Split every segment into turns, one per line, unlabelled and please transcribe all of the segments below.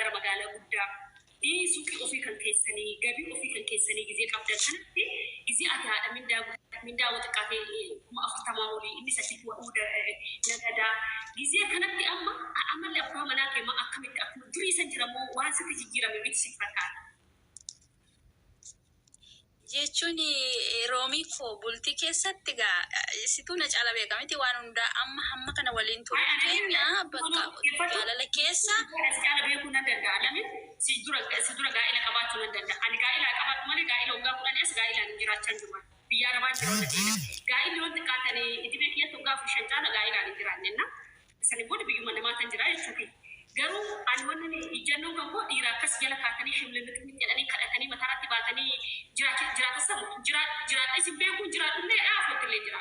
Gara magaalaa guddaa suuqii ofii kan keessanii, gabii ofii kan keessanii gizee qabdan kanatti, gizee ati haadha mindaa mindaa wa xiqqaatee 40,000 olii, inni sadiif wa'uu nagadaa, gizee kanatti amma amalli abbaa manaa kee ma akkamitti, akkuma durii san jira moo waan sitti jijjiirame miti sitti fakkaata?
Jechuun roomii koo bultii keessatti gaa situu na caala beeka miti waan hundaa. Amma hamma kana waliin turuu keenya bakka jaalala keessa.
Si caala beekuu nan danda'a. Lamin si dura gaa'ela qabaachuu nan danda'a. Ani gaa'ela qabaadhu malee gaa'ela waggaa 10 as gaa'elaan hin jiraachaa hin jiru. Biyya Arabaa jira wanta ta'eef. Gaa'elli yoo xiqqaatanii idimee kiyyatti waggaa 4 5 caala gaa'elaan hin jiraanne. Sani booda biyyuma namaa kan jira jechuufi. Garuu ani wanni ijjannoon kan koo, dhiira akkas jala kaatanii shimlimiximix jedhanii kadhatanii mataarratti baatanii jiraata samu jiraadha isin beekuun jiraadhullee dhaafotti illee jira.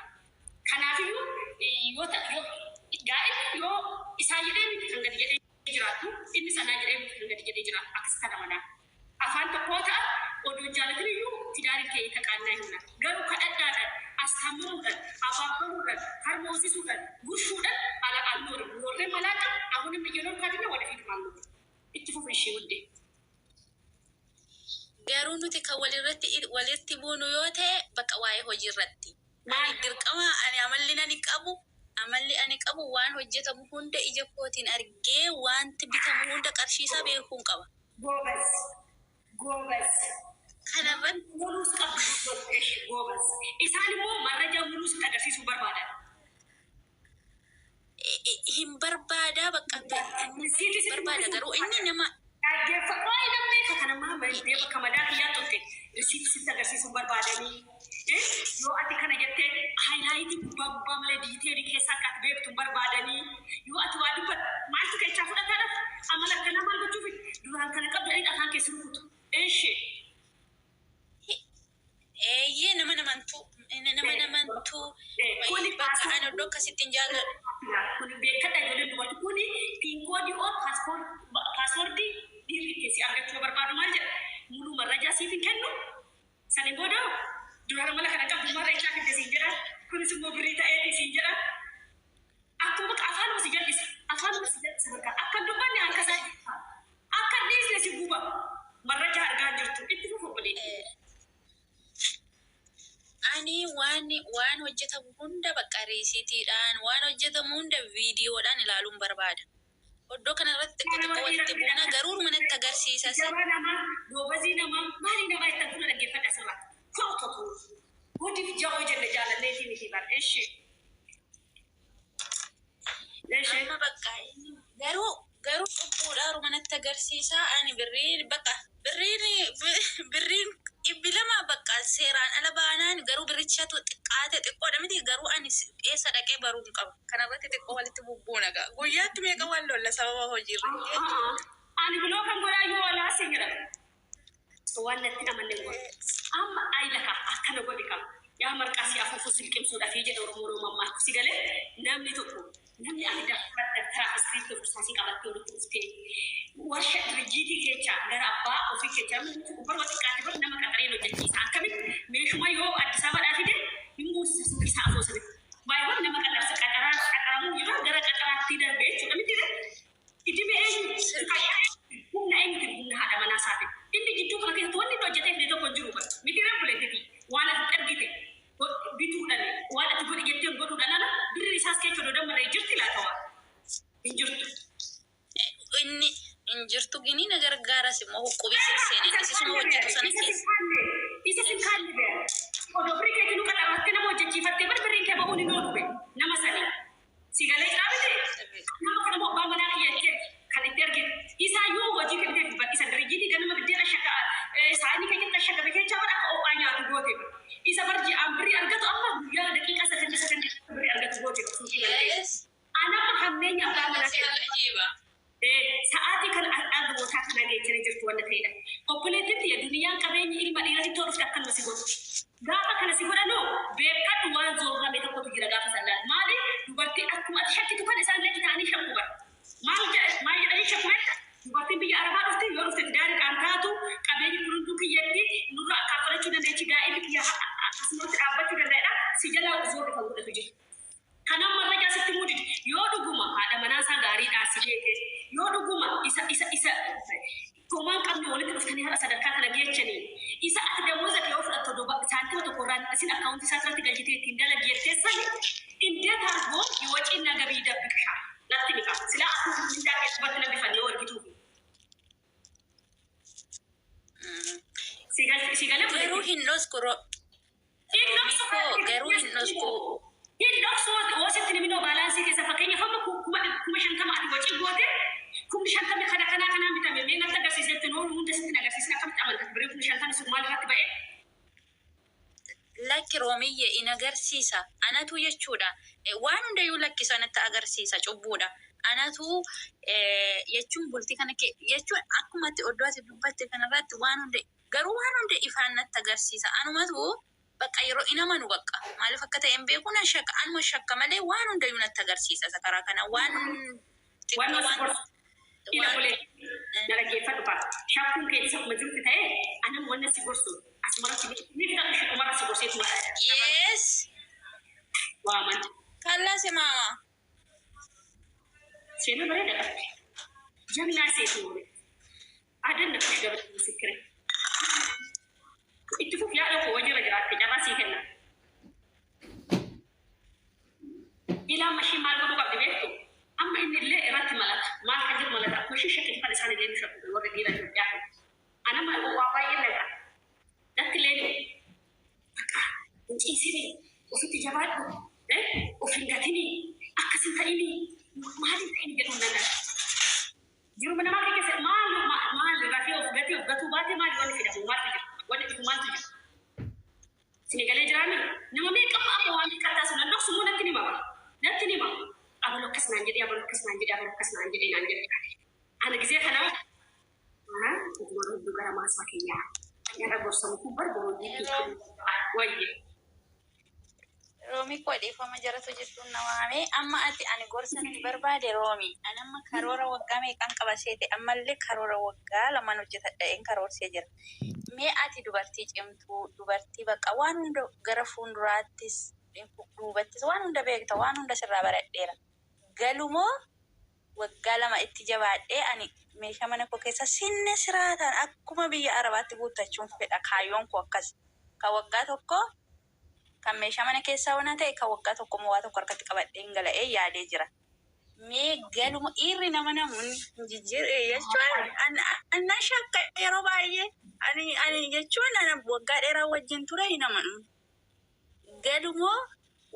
Kanaafiyyuu yoo gaa'elli yoo isaa jedhee miti kan gadi jedhee jiraattu, inni sanaa jedhee miti kan gadi jedhee jiraatu, akkas kana manaa. Afaan tokkoo ta'a, odoo jaalatin iyyuu tidaariin kee taqaannaa himna. Garuu kadhadhaadhaan, astaamamuudhaan, abaabbamuudhaan, harmoosisuudhaan, gurshuudhaan ala አልኖርም። ኖሬም አላውቅም። አሁንም እየኖርኩ አይደለም፣ ወደፊትም አልኖርም። itti fufu ishee ውዴ።
Garuu nuti kan walirratti walitti buunu yoo ta'e bakka waa'ee hojii irratti. Ani dirqama ani amalli ani qabu waan hojjetamu hunda ija kootiin argee, wanti bitamu hunda qarshiisaa beekuun qaba.
ጎበዝ ጎበዝ።
Kanarratti
Muluus qabdu ጎበዝ። Isaan immoo marraja muluus agarsiisuu barbaadan.
Hin barbaadaa, bakka inni barbaada, garuu inni nama
Dhaggeeffadhu, waa'ee namni beeka kana maa malee bakka madaa kiyyaa turte receipt sitti agarsiisuu barbaadanii. Yoo ati kana jettee highlight gubbaa gubbaa malee detail keessa akka ati beektu barbaadanii, yoo ati waa dubbattu maaltu keessaa fudhataadhaaf amala akkanaa maal gochuuf duraan kana qabdu jedhanii afaan keessa rukutu. Eshi.
Eeyyee, nama namantuu
Kuni
bakka ani iddoo akkasitti hin jaalladhu.
Kun beekadha, ijoolleen dubartii kuni PIN code oo password dhiirri keessi argachuu barbaadu maal jedha, muluu marrajaa siif hin kennu. Saniin booda duraan mala kana qabdu marra ichaa fidde siin jedha, kunis immoo birrii ta'eeti siin jedha. Akkuma bakka afaanuma si jal'isa, afaanuma si jal'isa, bakka akka hin dubbanne harka isaa jibba, akka hin dhiisne si guba, marrajaa argaa hin jirtu. Itti fufu, obboleetti.
Ani waan hojjetamu hunda bakka receiptiidhaan, waan hojjetamu hunda viidiyoodhaan ilaaluun barbaada. Iddoo kanarratti xiqqoo xiqqoo walitti buuna, garuu manatti agarsiisa.
Jabaa namaa, goobazii namaa, maalii namaa ittiin tuna dhaggeeffadha asirraa. Koototu. Hojii jawoo jenne jaalalleetii miti bar. Eshi. Eshi.
Amma bakka inni garuu cubbuudhaaru manatti agarsiisa. Ani birriin bakka birriin 200 bakka seeraan ala baanaan, garuu birrichatu xiqqaate, xiqqoodha miti, garuu ani eessa dhaqee baruu hin qaba. Kanarratti xiqqoo walitti bubbuuna ga'a. Guyyaatti meeqa waan lolla sababa hojiirra.
Ani biloo kan godhaa yoo alaa siin jedha. Waan natti namanne godhu. Amma ayi laka akkana godhi qaba. Yaa marqaa si afuufu silqimsuudhaaf jedha Oromoo mammaaksu, si galee? Namni tokko, namni ati dabtaraa fi iskiriiptoo fursaasii qabattee walitti dhuftee warsha dirjiitii keessa gara abbaa ofii keessa, namni tokko baruma xiqqaate bar nama qaxareen hojjechiisa. Akkamitti meeshuma yoo Addis Ababaadhaa fide hin buusisa suuqii isaa afoo sanitti. Baay'ee nama qaxarsa qaxaraa qaxaramuu yeroo gara qaxaraatti darbee jechuudha miti. Idime eenyu humna eenyutiin? Humna haadha manaa isaatiin. Inni jidduu kana keessatti wanni inni hojjetee fide tokko hin jiru bara. Miti reebuleetiti waan ati argite bituudhaan, waan ati godhi jettee godhuudhaan ala birri isaas keessa odoo dammarree jirti laata? Waa hin jirtu.
Inni hin jirtu gini, na gargaaras immoo huqqubii seenee isisuma hojjetu sana keessa.
Isa sin kaalle bee. Odoo birrii keetii nu qaxarattee nama hojjechiifattee bar birriin kee ba'uun hin oolu be nama sanii. Si galee jiraa miti? Nama kana immoo abbaa manaa kiyya jettee kan itti argite. Isaa yoo hojii kenneef bal'isa dirjiitii ganama biddeena shaka saanii keenyatti ashagame keessaa bara akka ho'aa nyaatu goote. Isa bar ji'aan birrii argatu amma guyyaa daqiiqaa sakandii sakandii birrii argatu goote suuqii banatee. Anamma hammeenya abbaa manaa
Si ajiiba.
Sa'aatii kana dhagootaa kana geechanii jirtu wanna ta'edha. Obboleettiin tiyya duniyaan qabeenyi ilma dhiiratti too dhufte akkanuma si godhu. Gaafa kana si godhanoo beekadhu, waan zoorrame tokkotu jira gaafa san laal. Maali, dubartii akkuma ati shakkitu kan isaan illee ta'anii shakku bara. Maal jedhanii shakku beekta? Dubartiin biyya Arabaa dhufte yoo dhufte gaariidhaan taatu, qabeenyi kun hunduu kiyyatti nurra akkaafalachuu dandeechi, gaa'illi kiyya akkasumatti dhaabbachuu danda'edha. Si jalaa zoorri kan godhatu jira. Kanaaf marrajaa sitti mudide. Yoo dhuguma haadha manaa isaa gaariidhaa si beeke, yoo dhuguma isa Isin akkaawuntii isaa irratti galchitee ittiin dalagi jettee sani እንዴት አድርጎ የወጪና ገቢ ይደብቅሻል? ናት ሚቃ ስለ አሁን ምንዳ በት ነቢፈን የወርጊቱ ሲገለ
Garuu hin dhosku garuu hin dhosku.
Hin dhoksu hoositti niminoo baalaansii keessa fakkeenyaaf amma 50,000 ati wacii goote 50,000 kana kanaa kanaan bitame mee natti agarsiisetti noonu hunda sitti agarsiisin akkamitti amantas birrii 50,000 sun maal irratti ba'e?
Lakki Roomiyye in agarsiisa. Anatu jechuudha. Waan hundayyuu lakkisa natti agarsiisa cubbuudha. Anatu jechuun bultii kana jechuun akkuma ati oddoo ati dubbatte kanarratti waan hunda garuu waan hunda ifaan natti agarsiisa. Anumatu bakka yeroo in amanu bakka maaliif akka ta'e hin beeku nan shakka anuma shakka malee waan hundayyuu natti agarsiisa isa karaa kana waan
Waan
xiqqoo
si
waan
gorsu ila
waan
bulee na dhaggeeffadhu faa shakkuun keessa akkuma jirtu ta'e anam wanna si gorsu asumarratti ni fidadhu ishee dhumarra si gorseetuma
Yes.
waaman.
Kallase maama.
Seenaa bareeda qabdi. Jagnaa seetu wale. Adanna kush gabatti misikire. Itti fuuf yaada koo wajjira jiraatte carraa sii kenna. Ilaa amma ishee maal godhuu qabdi beektu? Amma inni illee irratti malata. Maal kan jiru malata. Akkuma ishee shakkii kan isaan illee nu shakku warra dhiira Itoophiyaa kun. Anama waa baay'ee nagaa. Natti illee bakka hin ciisini ofitti jabaadhu. Of hin gatini akkas hin ta'ini maal hin ta'ini jedhu nan dhaga. Jiruma namaa keessa maal maal rafee of gatee of gatuu baate maal wanni fidamu maaltu jira wanni dhufu maaltu jira. Sini galee jiraami nama meeqa amma waan meeqa taasisu nan dhoksu immoo natti ni hima natti ni hima. Abaloo akkas naan jedhee abaloo akkas naan jedhee abaloo akkas naan jedhee naan jedhee. Ana gisee kana dhuguma hedduu gara maasaa kiyyaa. Ani irra gorsamu kun bar boroo wayye.
Roomi koo dhiifama jaratu jechuun na waamee amma ati ani gorsa ni barbaade Roomi. Ani amma karoora waggaa meeqaan qaba seete ammallee karoora waggaa lamaan hojjetadha karoorsee jira. Mee ati dubartii cimtuu dubartii bakka waan hunda gara fuulduraattis duubattis waan hunda beekta waan hunda sirraa baradheera. Galumoo waggaa lama itti jabaadhee ani meeshaa mana koo keessa sinne siraataan akkuma biyya Arabaatti guuttachuun fedha kaayyoon koo akkas. Kan waggaa tokko kan meeshaa mana keessaa waan ta'e kan waggaa tokko immoo waa tokko harkatti qabadhee hin gala'ee yaadee jira. Mee galuma dhiirri nama namuun jijjiirre jechuun anna shakka yeroo baay'ee ani ani jechuun ana waggaa dheeraa wajjin ture hin amanu. Galumoo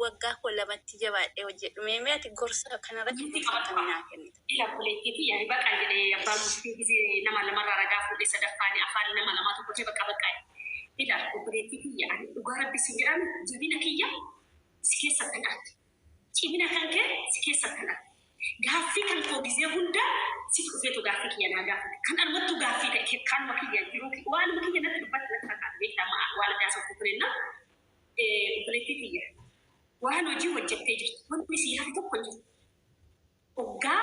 waggaa koo lamatti jabaadhee hojjedhu. Mee mee ati gorsa kanarratti
Murtii
gorsa
qabadhu
akkamii naa kennita?
Ila buleettiifi yaani baqaa jedhee abbaan murtii gisee nama lamarraa ragaa fuudhee sadaffaani afaan nama lamaa tokko ta'e bakka baqaa. Ila obboleettii kiyya ani dhugaa rabbi sin jedhame jabina kiyya si keessa kan arge. Cimina kan kee si keessa kan arge. Gaaffii kan koo gisee hunda si dhufeetu gaaffii kiyya naa gaafate. Kan anumattu gaaffii ta'e kanuma kiyya jiru waanuma kiyya natti dubbatti natti fakkaata beektaa waan addaa sofu kunenna obboleettii kiyya waan hojii hojjettee jirtu wanti si hafe tokko hin jiru. Waggaa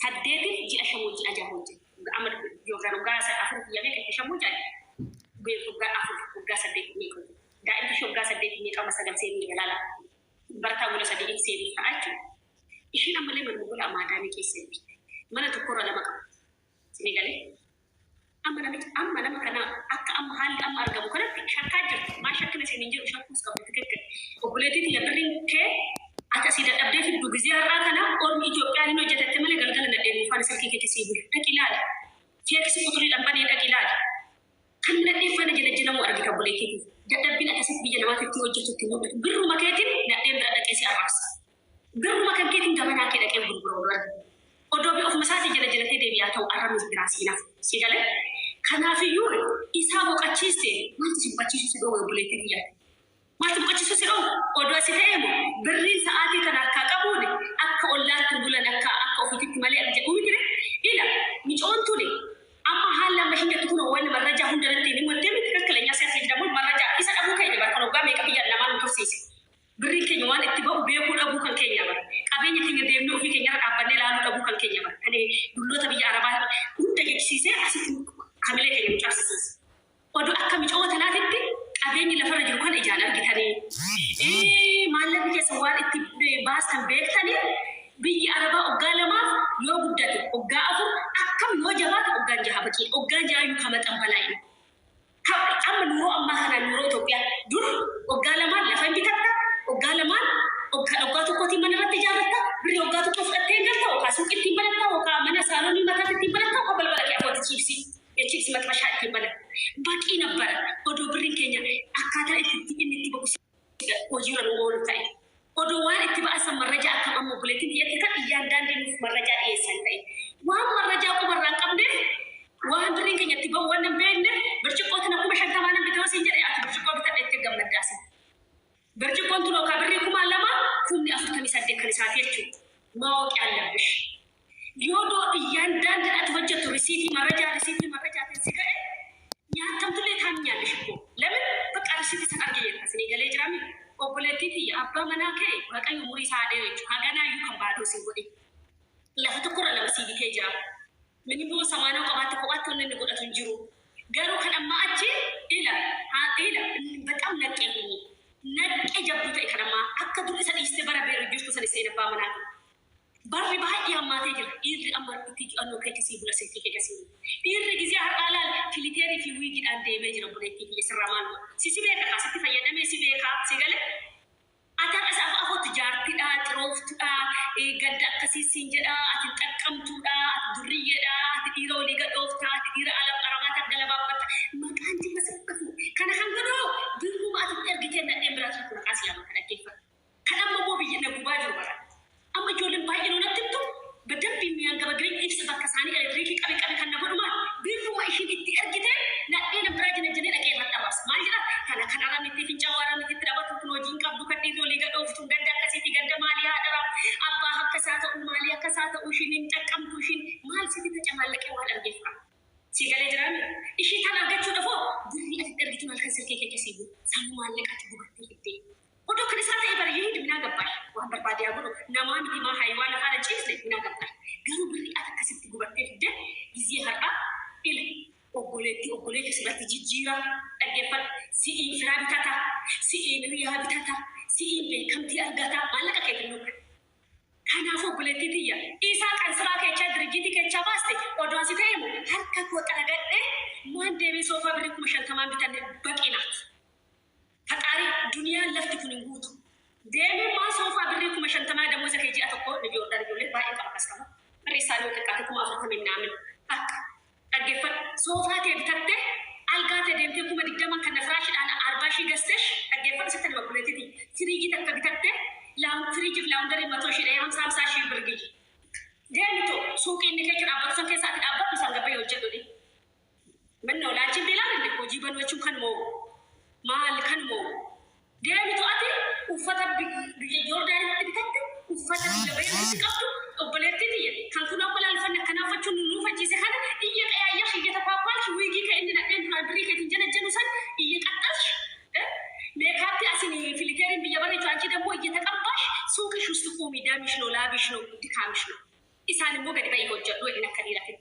8 ji'a 5 ji'a 6 hojjette. Amma yookaan waggaa 4 kiyya meeqa 5 jedhe. Waggaa 4 waggaa 8 meeqa hojjette. Daa'imti ishee waggaa 8 meeqa amma 9 seenuu jalaala. Barataa gola 3 seenuu ta'a jechuudha. Ishiin ammallee manuma gola amaadaamii keessa jirti. Mana tokkorra lama qaba. Isin galee? Amma namichi amma nama kana akka amma haalli amma argamu kanatti shakkaa jirti. Maal shakkina isin hin jiru shakkuus qabdu tikikki. Obboleettii tiyya birriin kee ati asii dadhabdee fiddu gizee har'aa kana ormi Itoophiyaan hin hojjetatte malee galgala nadheen faana silkii keetti sii bulu. Dhaqi ilaali. Feeksi quturiidhaan banee dhaqi ilaali. Kan nadheen faana jala jalamu argita obboleettii tiyya. Dadhabbiin akkasitti biyya namaatti hojjetutti mul'atu. Birruma keetiin nadheen bira dhaqee si arraabsa. Birruma kan keetiin gabanaa kee dhaqee gurgura oduu argita. Odoo ofuma isaatii jala jalatee deebi'aa ta'u arrabni biraa siinaaf si galee. Kanaafiyyuu isaa boqochiiste maaltu si boqochiisu si dhoowwe obboleettii tiyya. Maaltu boqochiisu si dhoowwe odoo asi ta'e moo birriin sa'aatii kana harkaa qabuun akka ollaatti bulan akka akka ofiitti malee jedhuu miti ila micoon tuni amma haala amma ishiin jettu kun wanni marrajaa hunda irratti hin himattee miti ትክክለኛ ሴት ልጅ ደግሞ መረጃ isa dhabuu keenya bara kan waggaa meeqa biyya lamaan nu tursiise. Birriin keenya waan itti ba'u beekuu dhabuu kan keenya bara. Qabeenya keenya deemnee ofii keenya irra dhaabbannee ilaaluu dhabuu kan keenya bara. Kan dulloota biyya Arabaa hunda jechisiisee asitti hamilee keenya nu cabsisiise. Oduu akka micoo tanaatitti qabeenyi lafarra jiru kan ijaan argitanii maallaqni keessa waan itti baastan beektanii biyyi Arabaa waggaa lamaaf yoo guddate waggaa 4 akkam yoo jabaate waggaan 6 baqii waggaan 6 iyyuu kama xambalaa'ina. Amma nuroo ammaa kana nuroo Itoophiyaa dur waggaa maxxashaa ittiin banan. Baqii nabbara odoo birriin keenya akkaataa itti inni itti ba'u hojiirra nu oolu ta'e. Odoo waan itti ba'asan marrajaa akkam amma obboleettiin biyyatti kan iyyaan daandii nuuf marrajaa dhiyeessan ta'e. Waan marrajaa qubarraa hin qabneef, waan birriin keenya itti ba'u waan hin beekneef, birciqqoo tana 50,000 nan bitee siin jedhe, ati birciqqoo bitadha itti gammaddaasi. Birciqqoon tun yookaan birrii 2,000, 48,000 kan isaati jechuudha. ማወቅ ያለብሽ yoo doo እያንዳንድ ati hojjettu risiitii marrajaa risiitii marrajaatiin si ga'e nyaatamtullee taa'amnyaallesh እኮ ለምን በቃ risiitii san arge jetta sinii galee jiraami. Obboleettii tiyya, abbaa manaa kee Waaqayyo umurii isaa haa dheeru jechuudha. Haganaayyuu kan baaduu siin godhe lafa tokkorra lama sii bitee jira. Minimmoo samaanaa kophaatti kophaatti wanni inni godhatu hin jiru. Garuu kan ammaa achi ila haa ila በጣም ነቄ ሁኚ, ነቄ jabduu ta'e. Kan ammaa akka dur isa dhiistee bara beeru jirtu san isheen abbaa manaa. Barri baay'ee hammaatee jira. Dhiirri amma itti xiqqannoo keessa sii bula, silkii keessa sii bula. Dhiirri gizee har'aa laal filiteerii fi wiigiidhaan deemee jira. Obboleettii kiyya, sirraa maal godha? Si beeka kaa, sitti fayyadamee si beekaa si galee. Ati har'a isa afootti jaartidha, xirooftuudha, gadda akkasii siin jedha, ati xaqqamtuudha, ati durriyyeedha, ati dhiira olii gadhoofta, ati dhiira ala arabaa tan galabaabbatta. Maqaan jirma si dhufu. Kana kan godhoo birruma ati ergitee nadheen biraa turte maqaa si yaama kan dhaggeeffatu. Kan amma immoo biyya na gubaa jiru bara. Amma ijoolleen baay'een natti himtu በደንብ የሚያንገበግበኝ ibsa bakka isaanii elektiriikii qabe qabe kan na godhu maal birruma ishiin itti ergite nadheen biraa jina jenee dhaqee irratti dhabaas maal jedha kana kan araan itti fincaa'u araan itti dhaabatu kun hojiin qabdu kan dhiirri olii gadhooftu ganda akkasiitti ganda maalii haadhara abbaa akka isaa ta'u maalii akka isaa ta'u ishiin hin xaqqamtu, ishiin maal sitti tacamaallaqee waan argeeffa. Si galee jiraami. Ishii tan argachuudhaafoo birrii ati ergitu maal kan silkii kee keessi bu'u sammuu maallaqaatti gubattee fiddee. Odoo kan isaa ta'e bara yee minaa gabbaay waan barbaade haa godhu, namaa miti maa hayiwaan afaan ciisne minaa gabbaay. Garuu birrii ati akkasitti gubattee fiddee gizee har'aa ila obboleettii obboleetti sirratti jijjiira dhaggeeffadhu. Si'iin firaa bitata, si'iin hiriyaa bitata, si'iin beekamtii argata maallaqa kee kennu. Kanaafuu obboleettii tiyya, isaa kan siraa keechaa dirjiitii keechaa baaste odoo asi ta'e harka koo xaragadhee maan deemee soofaa birrii 50,000 bitanne baqinaat. Faxaarii duniyaan lafti kun hin guutu. Deemee maa soofaa birrii 50,000 damooza kee ji'a tokko ijoollee ijoollee baay'ee qaba akkas qaba. Birrii isaanii yoo xiqqaate 40,000 naamin. Bakka dhaggeeffadhu, soofaa ta'e bitattee algaa ta'e deemtee 20,000 kan firaashiidhaan 40,000 gasteesh dhaggeeffadhu sitti nama obboleettii firiijii takka bitattee firiijiif laawundarii 100,000 50,000 birgiyyi. Deemtu suuqii inni keessa dhaabbatu san keessa ati dhaabbatu isaan gabbayee hojjedhu. Minnoo laachiin beelaan inni hojii banuu jechuun kan moo maal kan moo deemitu ati uffata biyya Joordaanitti bitatte, uffata biyya Beeruutti qabdu obboleettii tiyya kan kun amma laalfanne akkana uffachuun nu nuufachiise kana iyya qayaayyash iyya takwaakwaalsh wiigii kan inni nadheen duraan birrii keetiin jala jennu san iyya qaxxalsh ሜካፕ አሲን ፊሊቴሪን biyya bareechu አንቺ ደግሞ እየተቀባሽ ሱቅሽ ውስጥ ቁሚ። ደምሽ ነው፣ ላብሽ ነው፣ ድካምሽ ነው። Isaan immoo gadi ba'ii hojjedhu jedhin akka dhiiraatti.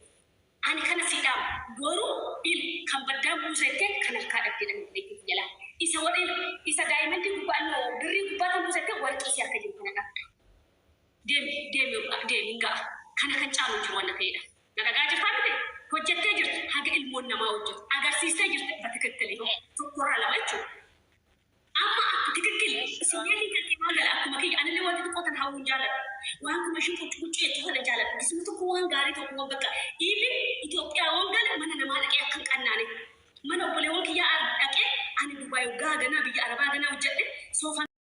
Ani kana siidhaam garuu il kan baddaan buusa jettee kan harkaa dhabdee dha jalaa. Isa wadhin isa daa'imman gubbaa birrii gubbaa kan buusa jettee warqii si harka jiru kana qabda. Deemi, deemi, deemi, hin ga'a. Kana kan caalu jiru waan ta'edha. Na dhagaa jirtaa miti? Hojjettee jirti haga ilmoon namaa hojjetu agarsiistee jirti በትክክል tokkorraa lama jechuudha. Amma akka ትክክል ስሜtiin kan kee gala akkuma kiyya anillee wanti xiqqoo tan hawwuun jaaladha. Waan kuma isheen quccu quccu jettu sana jaaladha. Gisuma tokko waan gaarii tokko waan bakka even Itoophiyaa waan gala mana namaa dhaqee akka hin qannaane. Mana obboleewwan kiyyaa dhaqee ani Dubaay waggaa ganaa biyya Arabaa ganaa hojjedhe.